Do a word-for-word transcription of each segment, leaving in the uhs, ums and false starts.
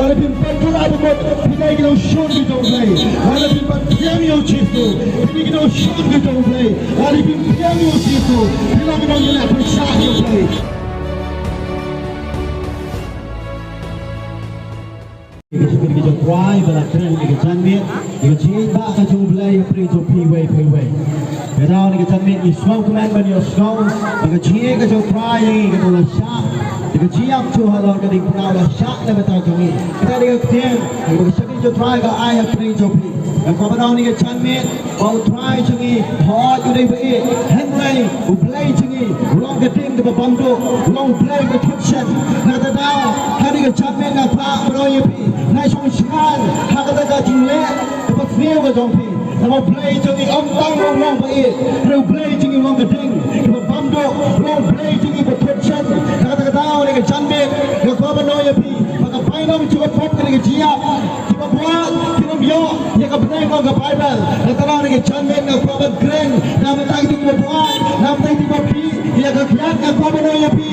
Lada phim pat kylla ba mut, phi dei ki nongshun ki jong U Blei. Lada phim pat pdiang ïa U Jisu, phi dei ki nongshun ki jong U Blei. Lada phim pdiang ïa U Jisu, phi long ki nongïaleh pyrshah ïa U Blei. Ki shakri ki jong U Trai ba la kren ïa ka janmiet, ïa ka jingïeit ba ka jong U Blei ha pdeng jong phi iwei pa iwei. Ka daw kane ka janmiet ngi sngewkmen ban ïohsngew ba ka jingïeit ka jong U Trai ïa ngi ka la shah. Ïa ka jingïap jong u halor ka diengphna la shah na ka bynta jong ngi. Kata dei ka ktien kaba ka shakri jong U Trai ka ai ha pdeng jong phi. Nga kwah ban ong ïa kane ka janmiet ba U Trai jong ngi, hooid u dei ba ïeit, hynrei U Blei jong ngi u long ka ding kaba bymduh, u long U Blei uba thut shen. Na kata daw kane ka janmiet nga kwah ban ong ïa phi, nai shong shngaiñ ha kata ka jingleh kaba sniew ka jong phi. Namar U Blei jong ngi ym tang u long ba ïeit, hynrei U Blei jong ngi u long ka ding kaba bymduh, u long U Blei jong ngi ba thut shen. Na kata ka daw kane ka janmiet nga kwah ban ong ïa phi ba ka bainong jong ka pop kane ka jingïap, kiba buaid kin ym ïoh ïa ka bneng, ong ka Baibl. Na kata ka daw kane ka janmiet nga kwah ban kren na ka bynta kito kiba buaid, na ka bynta kito kiba phi ïa ka kiad, nga kwah ban ong ïa phi,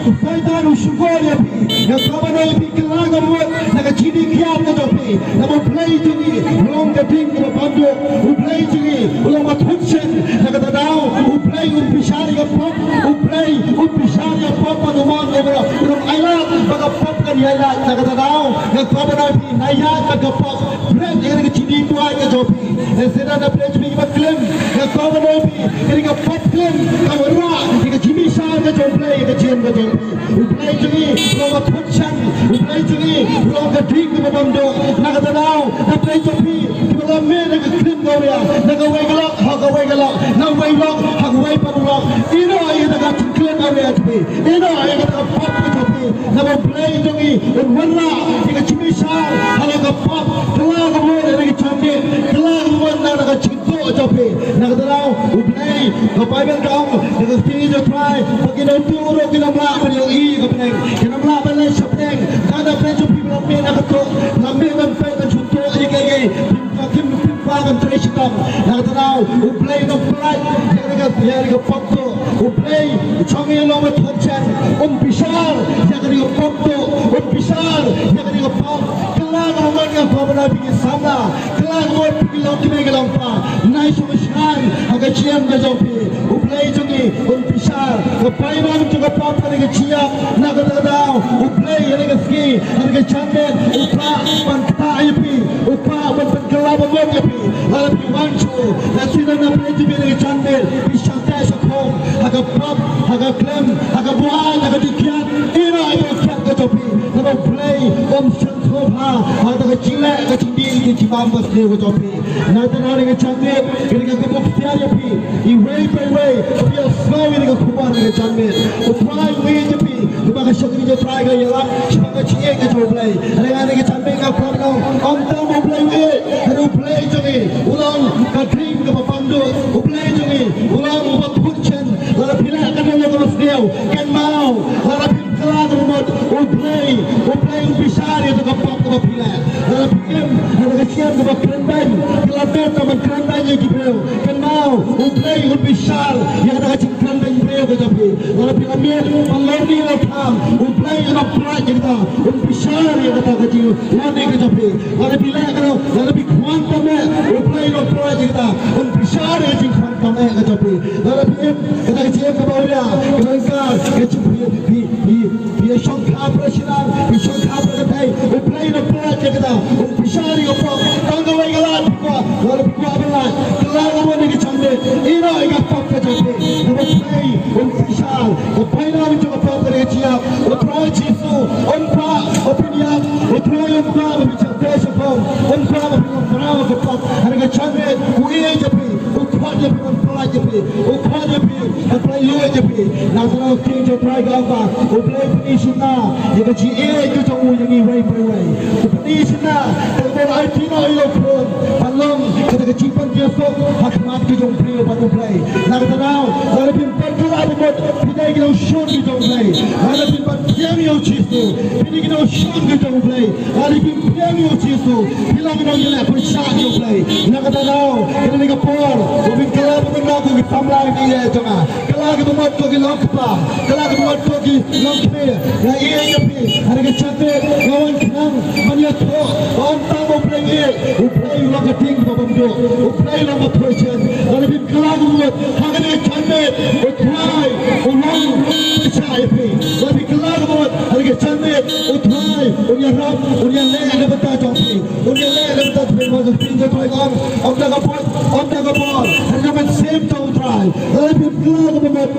u Soitan u shukor ïa phi. Nga kwah ban ong ïa phi, kylla ka mut na ka jingdih kiad ka jong phi. Namar U Blei jong ngi u long ka ding kaba bymduh, U Blei jong ngi u long ba thut shen. Na kata ka daw U Blei un bishar ïa ka pop, U Blei un bishar ïa ka pop bad u mon ïa ka pop, un ailad ba ka pop kan ïailad. Na kata ka daw nga kwah ban ong ïa phi, nai ïaid bad ka pop, bret ïa ka jingdih buaid ka jong phi. Lehse don na pdeng jong phi kiba klim, nga kwah ban ong ïa phi, kane ka pop klim ka wanrah ïa ka jingbishar ka jong U Blei ïa ka jingim ka jong phi. U Blei jong ngi u long ba thut shen, U Blei jong ngi u long ka ding kaba bymduh. Na kata ka daw na pdeng jong phi kiba la mih na ka klim ka awria, na kawei ka lok ha kawei ka lok, na uwei u lok ha uwei pat u lok, ïehnoh ïa kata ka jingklim awria jong phi, ïehnoh ïa kata ka pop ka jong phi. Namar U Blei jong ngi un wanrah ïa ka jingbishar halor ka pop. Kylla ka mut na ka jingdih, kylla ka mut na ka jing Tuh jong phi. Na kata ka daw U Blei, ka Baibl ka ong, na ka ktien jong U Trai, ba ki nongtuh ruh kin ym lah ban ïohi ïa ka bneng, kin ym lah ban leit sha bneng. Tang da pdeng jong phi ba la mih na ka tuh, la mih ban peit ban sngewthuh ïa kiei kiei, phim, phim, phim kwah ban trei shitom. Na kata ka daw U Blei un pyllait ïa ka, ïa ka pop tuh. U Blei jong ngi u long ba thut shen, un bishar ïa ka pop tuh, un bishar ïa ka pop. Kylla ka mut, nga kwah ban ong ïa phi ki samla, kylla ka mut phi ki longkmie ki longkpa, nai shong shngaiñ ha ka jingim ka jong phi. U Blei jong ngi un bishar. Ka bainong jong ka pop kane ka jingïap. Na kata ka daw U Blei ha kane ka sngi, ha kane ka janmiet u kwah ban ktah ïa phi, u kwah ban pynkylla ba mut ïa phi. Lada phi wan shuh, lada phi don na pdeng jong phi ha kane ka janmiet, phi shah teh shah khum ha ka pop, ha ka klim, ha ka buaid, ha ka jingkiad, ïehnoh ïa ka kiad ka jong phi. Namar U Blei um shym sngewbha ha kata ka jingleh ka jingdih, ka jingbam ba sniew ka jong phi. Na kata ka daw kane ka janmiet nga kwah ban ktah ïa phi iwei pa iwei, phi ïohsngew ïa kane ka khubor kane ka janmiet. U Trai u ïeit ïa phi, kumba ka shakri jong U Trai ka ïalap shaphang ka jingïeit ka jong U Blei. Hynrei kane ka janmiet nga kwah ban ong, ym tang ba U Blei u ïeit, hynrei U Blei jong ngi u long ka ding kaba bymduh, U Blei jong ngi u long uba thut shen. Lada phi leh kano kano kaba sniew, kynmaw, lada phi kylla ka mut, U Blei, U Blei un bishar ïa ka pop kaba phi leh. Lada phi im ha ka jingim kaba kren beiñ, phi la mih tang ban kren beiñ ïa ki briew, kynmaw, U Blei un bishar ïa kata ka jingkren beiñ briew ka jong phi. Lada phi la mih ban lorni la tham, U Blei un pyllait ïa kata, un bishar ïa kata ka jinglorni ka jong phi. Lada phi leh kano, lada phi khwan tam eh, U Blei un pyllait ïa kata, un bishar ïa ka jingkhwan tam eh ka jong phi. Lada phi im kata ka jingim kaba awria, kaba ryngkat, ka jingphi, phi, phi, phi ïa shongkha para shnong, phi shongkha para kynthei, U Blei un pyllait ïa kata, un bishar ïa ka pop. Tang kawei ka lad phi kwah, lada phi kwah ban lait, kylla ka mut na ka janmiet, ïehnoh ïa ka pop ka jong phi. Namar U Blei un bishar. Ka bainong jong ka pop kane ka jingïap. U Trai Jisu um kwah ba phin ïap, U Trai um kwah ba phin shah teh shah khum, um kwah ba phin long mraw ka pop. Ha kane ka janmiet u ïeit ïa phi, u khot ïa phi ban pyllait ïa phi, u khot ïa phi ban pyllait ïa phi. Na kata ka ktien jong U Trai ka ong ba U Blei u pyni shynna ïa ka jingïeit ka jong u ïa ngi iwei pa iwei. U pyni shynna, te u la aiti noh ïa u khun ban long kata ka jingpynkhiah suk ha khmat ka jong u briew bad U Blei. Na kata ka daw lada phim pynkylla ba mut, phi dei ki nongshun ki jong U Blei. Lada phim pynkylla ïa U Jisu, phi dei ki nongshun ki jong U Blei. Lada phim pynkylla ïa U Jisu, phi long ki nongïaleh pyrshah ïa U Blei. Na kata ka daw, kane ka por, u pynkylla ba mut ko ki samla, ki ïa jong nga. Kylla ki ba mut ko ki longkpa, kylla ki ba mut ko ki longkmie. Nga ïeit ïa phi, ha kane ka janmiet nga wan khnang ban Ba ym tang ba U Blei u ïeh, U Blei u long ka ding kaba bymduk, U Blei u long ba pyrshah. Lada phim kylla ka mut ha kane ka janmiet, U Trai u long pyrshah ïa phi. Lada phim kylla ka mut ha kane ka janmiet, U Trai un ïarap, un ïaleh na ka bynta jong phi, un ïaleh na ka bynta jong phi. Ba ka phi, U Trai ka ong, ym da ka buit, ym da ka bor, ha ka mynsiem jong U Trai. Lada phim kylla ka mut,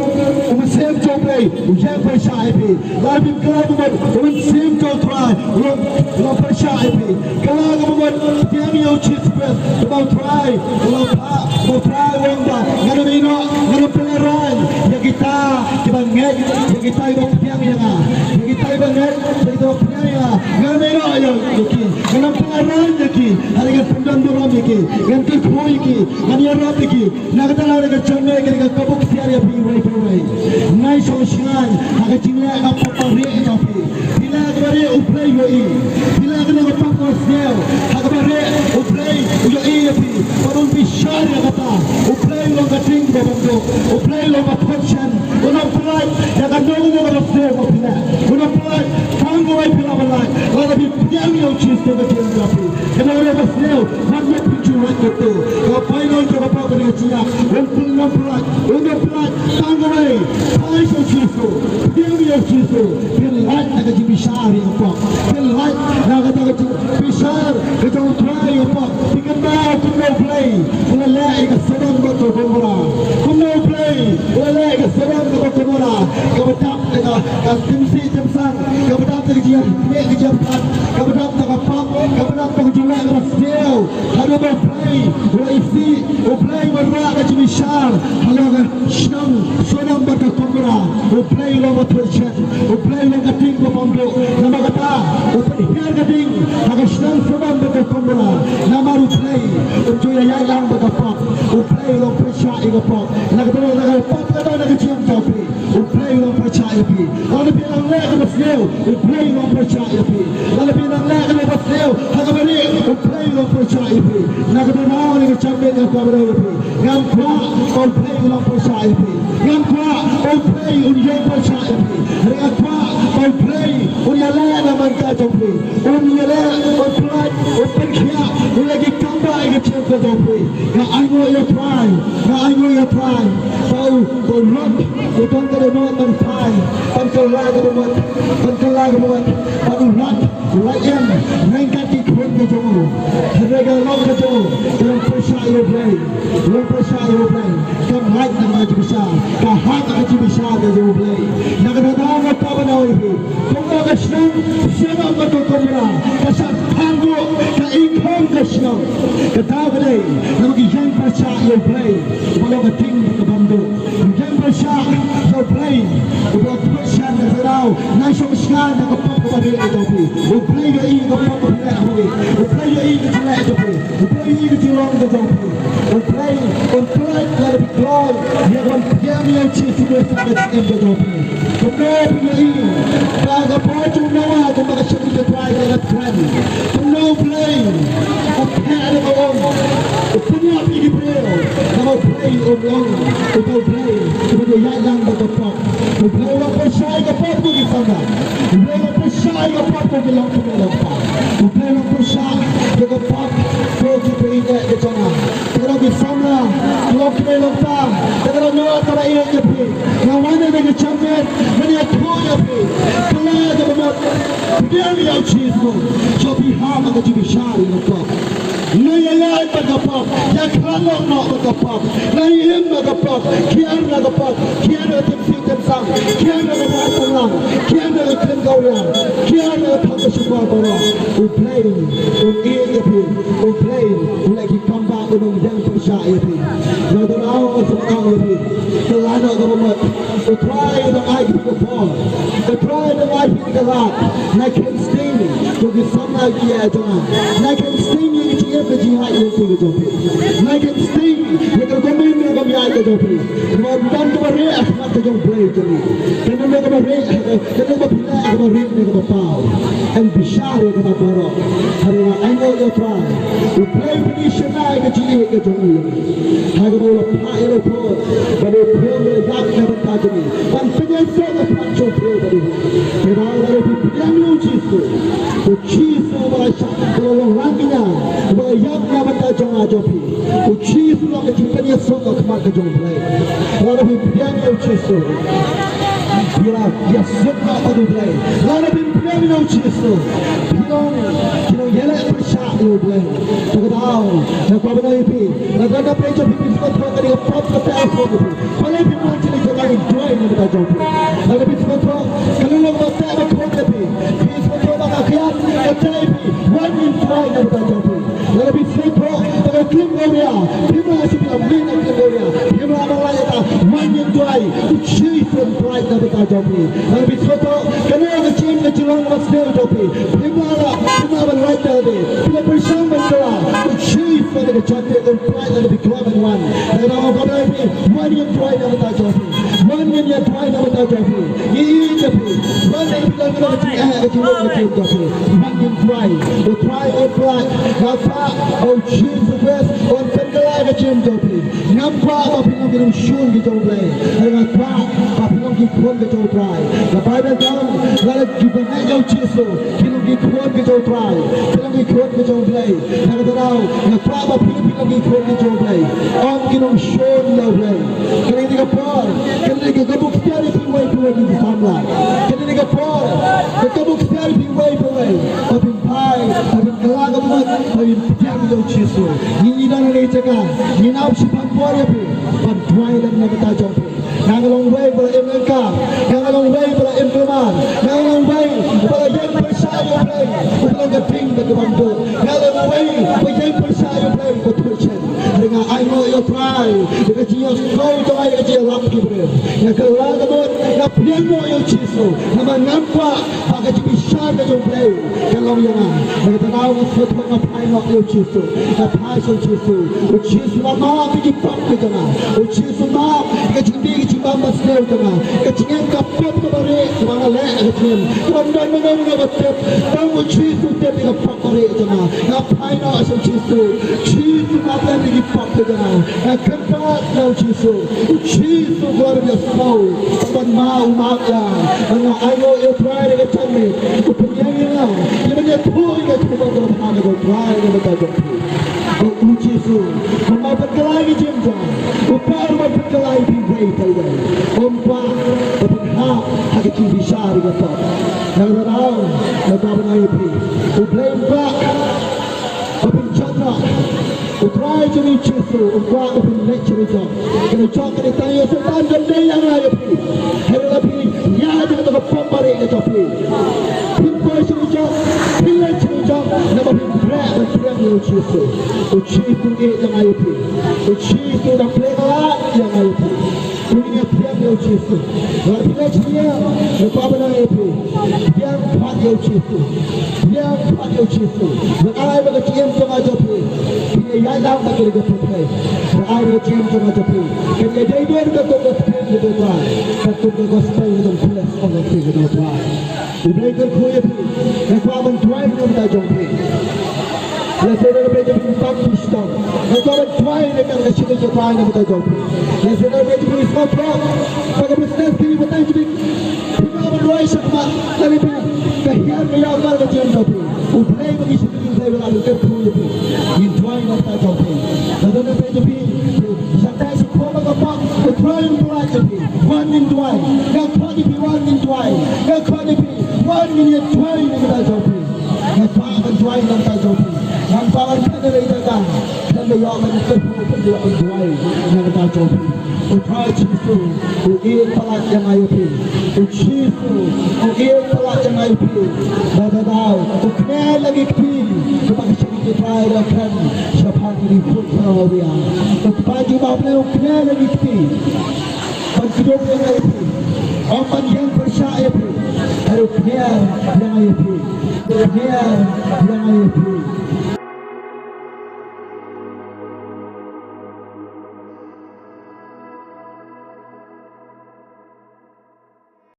ka mynsiem jong U Blei u ïeng pyrshah ïa phi. Lada phim kylla ka mut, ka mynsiem jong U Trai u long, u long pyrshah ïa phi. Kylla ka mut, pdiang ïa U Jisu Khrist, kaba U Trai u la phah, kaba U Trai u ong ba ngan ym ïehnoh, ngan ym pynlehraiñ ïa kita kiba ngeit, ïa kita kiba pdiang ïa nga, ïa kita kiba ngeit, ïa kita kiba pdiang ïa nga. Ngan ym ïehnoh ïa, ïa ki, ngan ym pynlehraiñ ïa ki. Hynrei ngan pyndonburom ïa ki, ngan kyrkhu ïa ki, ngan ïarap ïa ki. Na kata ka daw, ka jong me ka dei ka kabu ksiar ïa phi uwei pa uwei. Nai shong shngaiñ ha ka jingleh ka pop ba rieh jong phi. Phi leh kaba rieh, U Blei u ïohi. Phi leh kano ka pop kaba sniew ha kaba rieh, U Blei u ïohi ïa phi. Bad un bishar ïa kata. U Blei u long ka ding kaba bymduk. U Blei u long ba pyrshah. Un ym pyllait ïa kano kano kaba sniew ba phi leh. Un ym pyllait tang kawei, phi lah ban lait lada phi pdiang ïa U Jisu ka jingim jong phi. Kano kano kaba sniew, wat ïa phi ju lait kato. Ka bainong jong ka pop ka dei ka jingïap. Un ym pyllait, un ym pyllait tang kawei. Phai sha U Jisu, pdiang ïa U Jisu. Phin lait na ka jingbishar ïa ka pop. Phin lait na kata ka jingbishar ka jong U Trai ïa ka pop. Phi kynmaw kumno U Blei u la leh ïa ka Sodom bad ka Gomora. Kumno U Blei u la leh ïa ka Sodom bad ka Gomora. Kaba dap da ka, ka jingtymsieh tymsang, kaba dap da ka jingïakhih ka jingïapyrkhat, kaba dap da ka pop, kaba dap da ka jingleh kaba sniew. Haduh ba U Blei u la isih, U Blei u wanrah ka jingbishar halor ka shnong Sodom bad ka Gomora. U Blei u long ba pyrshah, U Blei u long ka ding ba bymduk. Namar kata u pynhiar ka ding ha ka shnong Sodom bad ka Gomora. Namar U Blei um ju ïaid lang bad ka pop. U Blei u long pyrshah ïa ka pop. Na kata ka daw, na ka pop ka daw na ka jingim jong phi, U Blei u long pyrshah ïa phi. Lada phi nang leh kaba sniew, U Blei u long pyrshah ïa phi. Lada phi nang leh kaba sniew ha kaba rieh, U Blei u long pyrshah ïa phi. Na kata ka daw, na ka jingim jong phi, kaba rieh ïa phi. Ngan kwah ba U Blei u long pyrshah ïa phi. Ngan kwah ba U Blei un ïeng pyrshah ïa phi. Ngan kwah ba U Blei un ïaleh na ka bynta jong phi. Un ïaleh, un pyllait, un pynkhiah, un leh ki kam ba ïa ka jingim ka jong phi. Nga ainguh ïa U Trai, nga ainguh ïa U Trai. Ba u, ba u Lot u don ka dohnud ban phai, ban kylla ka dohnud, ban kylla ka dohnud. Bad u Lot u la ïeng ryngkat ki khun ka jong u. Hynrei ka long ka jong u ka long pyrshah ïa U Blei. Long pyrshah ïa U Blei. Kam lait na ka jingbishar, ka hap ka jingbishar ka jong U Blei. Na kata ka daw nga kwah ban ong ïa phi, kumno ka shnong Sodom bad ka Gomora ka shah tangguh, ka i khong ka shnong. Ka daw ka dei namar ki ïeng pyrshah ïa U Blei uba long ka ding bad ka bymduk. Ki ïeng pyrshah ïa U Blei uba pyrshah. Na kata ka daw nai shong shngaiñ na ka pop kaba rieh ka jong phi. U Blei u ïohi ka pop kaba rieh ka jong phi. U Blei u ïohi ka jingleh jong phi. U Blei u ïohi ka jinglong ka jong phi. U Blei un pyllait lada phi kloi ïa ka ban pdiang ïa U Jisu Khrist ha ka jingim ka jong phi. Kumno phi ïohi ba ka por jong u Noah kumba ka shakri Trai ka la kren? Kumno U Blei u phah ïa ka um, u pynïap ïa ki briew? Namar U Blei u long uta U Blei uba ïaid lang bad ka pop. U Blei u long pyrshah ïa ka pop ko ki samla. U Blei u long pyrshah ïa ka pop ko ki longkmie longkpa. U Blei u long pyrshah ïa ka pop ko ki ba ïeit ka jong nga. Te ka daw ki samla, ki longkmie longkpa, te ka daw Noah kaba ïeit ïa phi. Nga wan ha kane ka janmiet ban ïathuh ïa phi. Kylla ïa ka mut, pdiang ïa U Jisu. Shu phi hap ha ka jingbishar ïa ka pop. Nai ïaid bad ka pop, ïakhlad noh bad ka pop, nai im bad ka pop, khiar na ka pop, khiar na ka jingtymsieh tymsang, khiar na ka rai tanglang, khiar na ka kren kawria, khiar na ka thong ka shukor baroh. U Blei un ïeit ïa phi, U Blei un leh ki kam ba un ym ïeng pyrshah ïa phi. Nga dang ong, nga sngewthuh ïa phi. Kylla noh kaba mut. U Trai u dang ai ïa phi ka bor. U Trai u dang ai ïa phi ka lad. Nai kheiñ sting ko ki samla ki jong nga. Nai kheiñ sting ïa ka jingïap ka jingïaid lynti ka jong phi. Nai kheiñ sting ïa ka rukom im rukom ïaid ka jong phi. Namar ym don kaba rieh ha khmat ka jong U Blei jong ngi. Kano kaba rieh, kano kaba phi leh, kaba rieh ne kaba paw. Yn bishar ïa kata baroh. Hynrei nga ainguh ïa U Trai, U Blei u pynïashna ïa ka jingïeit ka jong u. Ha kaba u la phah ïa la u khun, bad u khun u la ïap na ka bynta jong ngi. Ban pynïasoh ïa ka phad jong U Blei bad u. Te ba lada phi pdiang ïa U Jisu, U Jisu uba Ka la long lang ïa nga, ba ïap na bynta jong nga jong phi. U Jisu long ka jingpynïasuk ha khmat ka jong U Blei. Lada phi pdiang ïa U Jisu, phi la ïasuk ha khmat U Blei. Lada phi pdiang ïa U Jisu, phi long, phi long ïaleh pyrshah ïa U Blei. To ka daw, nga kwah ban ong ïa phi, lada na pdeng jong phi phi sngewthuh ka dei ka pop ka teh ha khmat jong phi. Balei phi mon sha ka jingduwai na bynta jong phi? Lada phi sngewthuh ka long ba teh ba khot ïa phi, phi sngewthuh ba ka khlieh ka teh ïa phi, wan ngin duwai na bynta jong phi. Lada phi sngewthuh ba ka klim ka awria, phim lah shuh phi la mih na klim ka awria, phim lah ban lait ïa ka, wan ngin duwai. U Jisu un pynlait na bynta jong phi. Lada phi sngewthuh kane ka jingim ka jinglong kaba sniew jong phi, phim lah, phim lah ban lait da lade, phi la pyrshang ban kylla, U Jisu ha kane ka janmiet un pynlait lada phi kylla ban wan. Lada nga kwah ban ong ïa phi, wan ngin duwai na bynta jong phi. Wan ngin ïa duwai na bynta jong phi. Ngi ïeit ïa phi. Wan ngin pynlong ka jingeh ka jingeh ka jingeh jong phi. Wan ngin duwai. U Trai un pynlait. Nga kwah, O Jisu Khrist, un pynkylla ka jingim jong phi. Ngam kwah ba phin long ki nongshun ki jong U Blei. Hynrei nga kwah ba phin long ki khun ki jong U Trai. Ka Baibl ka ong, lada kiba ngeit ïa U Jisu ki long ki khun ki jong U Trai, ki long ki khun ki jong U Blei. Na kata ka daw nga kwah ba phi, phi long ki khun ki jong U Blei, ym ki nongshun ïa U Blei. Kane ka dei ka por, kane ka dei ka kabu ksiar ïa phi uwei pa uwei ki samla. Kane ka dei ka por, ka kabu ksiar ïa phi uwei pa uwei, ba phin phai, ba phin kylla ka mut, ba phin pdiang ïa U Jisu. Ngi, ngi don ha kane ka jaka, ngin ap shiphang por ïa phi ban duwai lem na ka bynta jong phi. Nga nga long uwei ba la im lyngkar. Nga nga long uwei ba la im kulmar. Nga nga long uwei ba la ïeng pyrshah ïa U Blei uba long ka ding bad ka bamduk. Nga nga long uwei ba ïeng pyrshah ïa U Blei uba thurchen. Hynrei nga ainguh ïa U Trai ïa ka jingïasyrdoh jong nga ïa ka jingïalap ki briew. Nga kylla ka mut, nga pdiang noh ïa U Jisu. Namar ngam kwah ba ka jingbishar ka jong U Blei ka long ïa nga. Na kata ka daw nga sngewthuh, nga phai noh ïa U Jisu. Nga phai sha U Jisu. U Jisu la map ïa ki pop ki jong nga. U Jisu map ïa ka jingdih ka jingbam basniew jong nga. Ka jingim ka pop kaba rieh kaba nga leh ha ka jingim, kaba ym don mano mano ba tip. Tang U Jisu tip ïa ka pop ba rieh jong nga. Nga phai noh sha U Jisu. Jisu map lem ïa ki pop ki jong nga. Nga kyrpad na U Jisu. U Jisu uba la ïasnoh, uban map, u map ïa nga. Nga ainguh ïa U Trai ha ka janmiet, u pynïeng ïa nga ïa ban ïathuh ïa ka khubor kaba bha ka jong U Trai na ka bynta jong phi. Ba U Jisu un map ban kylla ïa ka jingim jong nga. U kwah ruh ban pynkylla ïa phi uwei pa uwei. Um kwah ba phin hap ha ka jingbishar ïa ka pop. Na kata ka daw nga kwah ban ong ïa phi, U Blei um kwah ba phin jot noh. U Trai jong ngi U Jisu u kwah ba phin leit sha u jong. Ka jong ka dei tang ïa u Soitan, kam dei ïa nga ïa phi. Hynrei lada phi ïaid ha ka pop ba rieh ka jong phi, phin poi sha u jong, phin leit sha u jong, namar phin treh ban pdiang ïa U Jisu. U Jisu u ïeit ïa nga ïa phi. U Jisu u dang plie ka lad ïa nga ïa phi. Ngin ïa pdiang ïa U Jisu. Lada phi leit sha ïing, nga kwah ban ong ïa phi, pdiang pat ïa U Jisu. Pdiang pat ïa U Jisu. Nga ai ba ka jingim jong nga jong phi, phin ïa ïaid lang bad ka jingim jong phi. Nga ai ba ka jingim jong nga jong phi kan ïa dei don katkum ka ktien ka jong U Trai, katkum ka gospel ka jong U Khrist, ong ka ktien ka jong U Trai. U Blei kyrkhu ïa phi. Nga kwah ban duwai na ka bynta jong phi. Lehse na ka bynta jong phi pang phi sdang. Nga kwah ban duwai na ka bynta jong phi. Lehse na ka bynta jong phi sngewthuh ba ka business phi batai jong phi, phi kwah ban rwai shakhmat, lane phi ka hiar ka ïaw ka jingim jong phi. U Blei ba ngi shakri U Blei ba la kyrkhu ïa phi. Ngin duwai na ka bynta jong phi. Lada na ka bynta jong phi shah tai sha khua ba ka pang, U Trai un pynlait ïa phi. Wan ngin duwai. Nga khot ïa phi, wan ngin duwai. Nga khot ïa phi, wan ngin ïa duwai na ka bynta jong phi. Nga kwah ban duwai na ka bynta jong phi. Ngam kwah ban pynlait ïa ka. Khlem da ïoh ban kyrkhu, khlem da ïoh ban duwai na ka bynta jong phi. U Trai Jisu u ïeit palat ïa nga ïa phi. U Jisu u ïeit palat ïa nga ïa phi. Ba da daw u khner la ki kti kiba ka shakri U Trai da kren shaphang ki khun pharong awria. U Kpa jong U Blei u khner la ki kti ban kdup ïa nga ïa phi, ym ban ïeng pyrshah ïa phi. Hynrei u khner ïa nga ïa phi. U khner ïa nga ïa phi.